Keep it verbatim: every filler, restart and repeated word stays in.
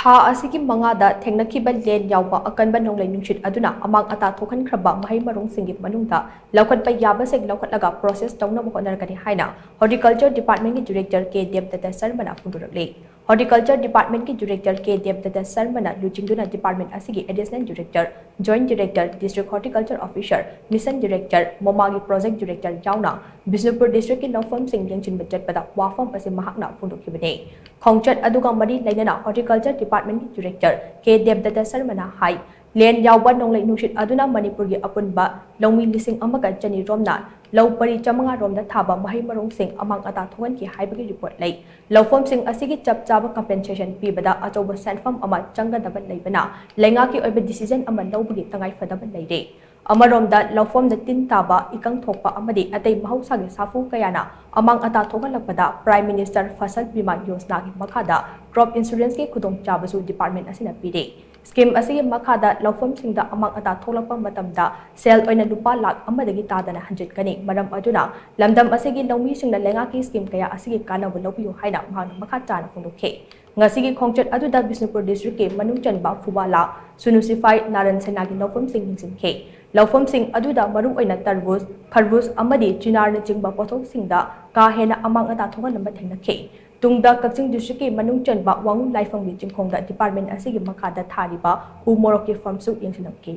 ꯊꯥ ꯑꯁꯤꯒꯤ ꯃꯉꯥꯗ ꯊꯦꯡꯅꯈꯤꯕ ꯂꯦꯟ ꯌꯥꯎꯕ ꯑꯀꯟꯕ ꯅꯣꯡꯂꯩ ꯅꯨꯡꯁꯤꯠ ꯑꯗꯨꯅ ꯑꯃꯥꯡ ꯑꯇꯥ ꯊꯣꯛꯍꯟꯈ꯭ꯔꯕ ꯃꯍꯩ ꯃꯔꯣꯡꯁꯤꯡꯒꯤ ꯃꯅꯨꯡꯗ ꯂꯧꯈꯠꯄ ꯌꯥꯕꯁꯤꯡ ꯂꯧꯈꯠꯂꯒ process ꯇꯧꯅꯕ ꯍꯣꯠꯅꯔꯒꯅꯤ ꯍꯥꯏꯅ Horticulture Department ꯀꯤ Director ꯀꯦ ꯗꯦꯕꯗꯠꯇ ꯁꯔꯃꯅ ꯐꯣꯡꯗꯣꯔꯛꯂꯤ꯫ Horticulture Department ꯀꯤ Director ꯀꯦ ꯗꯦꯕꯗꯠꯇ ꯁꯔꯃꯅ ꯂꯨꯆꯤꯡꯗꯨꯅ department ꯑꯁꯤꯒꯤ Additional Director, Joint Director, District Horticulture Officer, Mission Director, ꯃꯣꯃꯥꯒꯤ Project Director ꯌꯥꯎꯅ ꯕꯤꯁꯅꯨꯄꯨꯔ district ꯀꯤ ꯂꯧꯐꯝꯁꯤꯡ ꯌꯦꯡꯁꯤꯟꯕ ꯆꯠꯄꯗ ꯋꯥꯐꯝ ꯑꯁꯤ ꯃꯍꯥꯛꯅ ꯐꯣꯡꯗꯣꯛꯈꯤꯕꯅꯤ꯫ ꯈꯣꯡꯆꯠ ꯑꯗꯨꯒ ꯃꯔꯤ ꯂꯩꯅꯅ Horticulture Department ꯀꯤ Director ꯀꯦ ꯗꯦꯕꯗꯠꯇ ꯁꯔꯃꯅ ꯍꯥꯏ, ꯂꯦꯟ ꯌꯥꯎꯕ ꯅꯣꯡꯂꯩ ꯅꯨꯡꯁꯤꯠ ꯑꯗꯨꯅ ꯃꯅꯤꯄꯨꯔꯒꯤ ꯑꯄꯨꯟꯕ ꯂꯧꯃꯤ ꯂꯤꯁꯤꯡ ꯑꯃꯒ ꯆꯅꯤ ꯔꯣꯝꯅ ꯂꯧ ꯄꯔꯤ ꯆꯥꯃꯉꯥ ꯔꯣꯝꯗ ꯊꯥꯕ ꯃꯍꯩ ꯃꯔꯣꯡꯁꯤꯡ ꯑꯃꯥꯡ ꯑꯇꯥ ꯊꯣꯛꯍꯟꯈꯤ ꯍꯥꯏꯕꯒꯤ report ꯂꯩ꯫ ꯂꯧꯐꯝꯁꯤꯡ ꯑꯁꯤꯒꯤ ꯆꯞ ꯆꯥꯕ compensation ꯄꯤꯕꯗ ꯑꯆꯧꯕ ꯁꯦꯟꯐꯝ ꯑꯃ ꯆꯪꯒꯗꯕ ꯂꯩꯕꯅ ꯂꯩꯉꯥꯛꯀꯤ ꯑꯣꯏꯕ decision ꯑꯃ ꯂꯧꯕꯒꯤ ꯇꯉꯥꯏ ꯐꯗꯕ ꯂꯩꯔꯦ꯫ ꯑꯃꯔꯣꯝꯗ ꯂꯧꯐꯝꯗ ꯇꯤꯟ ꯇꯥꯕ, ꯏꯀꯪ ꯊꯣꯛꯄ ꯑꯃꯗꯤ ꯑꯇꯩ ꯃꯍꯧꯁꯥꯒꯤ ꯁꯥꯐꯨ ꯀꯌꯥꯅ ꯑꯃꯥꯡ ꯑꯇꯥ ꯊꯣꯛꯍꯜꯂꯛꯄꯗ Prime Minister Fasal Bima Yojana ꯒꯤ ꯃꯈꯥꯗ crop insurance ꯀꯤ ꯈꯨꯗꯣꯡꯆꯥꯕꯁꯨ department ꯑꯁꯤꯅ ꯄꯤꯔꯤ꯫ Scheme ꯑꯁꯤꯒꯤ ꯃꯈꯥꯗ ꯂꯧꯐꯝꯁꯤꯡꯗ ꯑꯃꯥꯡ ꯑꯇꯥ ꯊꯣꯛꯂꯛꯄ ꯃꯇꯝꯗ ꯁꯦꯜ ꯑꯣꯏꯅ ꯂꯨꯄꯥ ꯂꯥꯈ ꯑꯃꯗꯒꯤ ꯇꯥꯗꯅ ꯍꯟꯖꯤꯟꯒꯅꯤ꯫ ꯃꯔꯝ ꯑꯗꯨꯅ ꯂꯝꯗꯝ ꯑꯁꯤꯒꯤ ꯂꯧꯃꯤꯁꯤꯡꯅ ꯂꯩꯉꯥꯛꯀꯤ scheme ꯀꯌꯥ ꯑꯁꯤꯒꯤ ꯀꯥꯟꯅꯕ ꯂꯧꯕꯤꯌꯨ ꯍꯥꯏꯅ ꯃꯍꯥꯛꯅ ꯃꯈꯥ ꯇꯥꯅ ꯐꯣꯡꯗꯣꯛꯈꯤ꯫ ꯉꯁꯤꯒꯤ ꯈꯣꯡꯆꯠ ꯑꯗꯨꯗ ꯕꯤꯁꯅꯨꯄꯨꯔ district ꯀꯤ ꯃꯅꯨꯡ ꯆꯟꯕ ꯐꯨꯕꯥꯂꯥ, ꯁꯨꯅꯨ ꯁꯤꯐꯥꯏ, ꯅꯥꯔꯟ ꯁꯦꯅꯥꯒꯤ ꯂꯧꯐꯝꯁꯤꯡ ꯌꯦꯡꯁꯤꯟꯈꯤ꯫ ꯂꯧꯐꯝꯁꯤꯡ ꯑꯗꯨꯗ ꯃꯔꯨꯑꯣꯏꯅ ꯇꯔꯕꯨꯖ, ꯈꯔꯕꯨꯖ ꯑꯃꯗꯤ ꯆꯤꯅꯥꯔꯅꯆꯤꯡꯕ ꯄꯣꯠꯊꯣꯛꯁꯤꯡꯗ ꯀꯥ ꯍꯦꯟꯅ ꯑꯃꯥꯡ ꯑꯇꯥ ꯊꯣꯛꯍꯟꯕ ꯊꯦꯡꯅꯈꯤ꯫ ꯇꯨꯡꯗ ꯀꯛꯆꯤꯡ district ꯀꯤ ꯃꯅꯨꯡ ꯆꯟꯕ ꯋꯥꯉꯨ ꯂꯥꯏꯐꯝꯒꯤ ꯆꯤꯡꯈꯣꯡꯗ department ꯑꯁꯤꯒꯤ ꯃꯈꯥꯗ ꯊꯥꯔꯤꯕ ꯎ ꯃꯣꯔꯣꯛꯀꯤ farm ꯁꯨ ꯌꯦꯡꯁꯤꯜꯂꯝꯈꯤ꯫